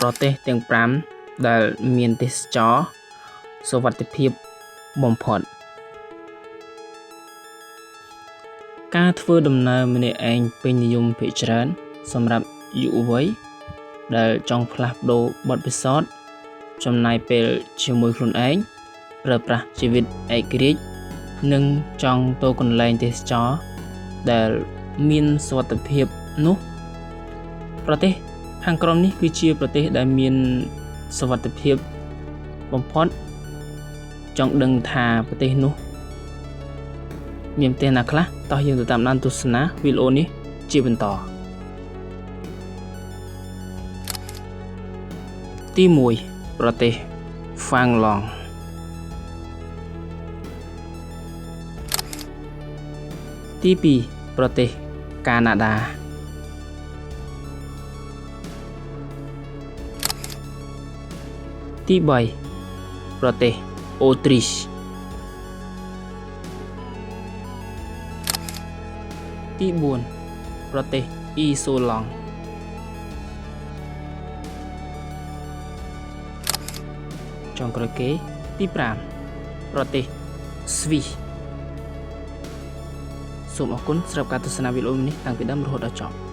ប្រទេសទាំង5ដែលមានទេសចរណ៍សុវត្ថិភាពបំផុតការធ្វើដំណើរម្នាក់ឯងពេញនិយមភាគច្រើនសម្រាប់យុវវ័យដែលចង់ផ្លាស់ប្ដូរបទពិសោធន៍ចំណាយពេលជាមួយខ្លួនឯងប្រើប្រាស់ជីវិតឯករាជ្យនិងចង់ទៅកន្លែងទេសចរណ៍ដែលមានសុវត្ថិភាពនោះប្រទេសខាងក្រោមនេះគឺជាប្រទេសដែលមានសុវត្ថិភាពបំផុតចង់ដឹងថាប្រទេសនោះមានប្រទេសណាខ្លះតោះយើងទៅតាមដានទស្សនាវីដេអូនេះជាបន្តទី1ប្រទេសហ្វាំងឡង់ទី2ប្រទេសកាណាដាទី3ប្រទេសអូទ្រីសទី4ប្រទេសអ៊ីសូឡង់ចុងក្រោយគេទី5ប្រទេសស្វីសសូមអរគុណសម្រាប់ការទស្សនាវីដេអូនេះតាំងពីដើមរហូតដល់ចប់។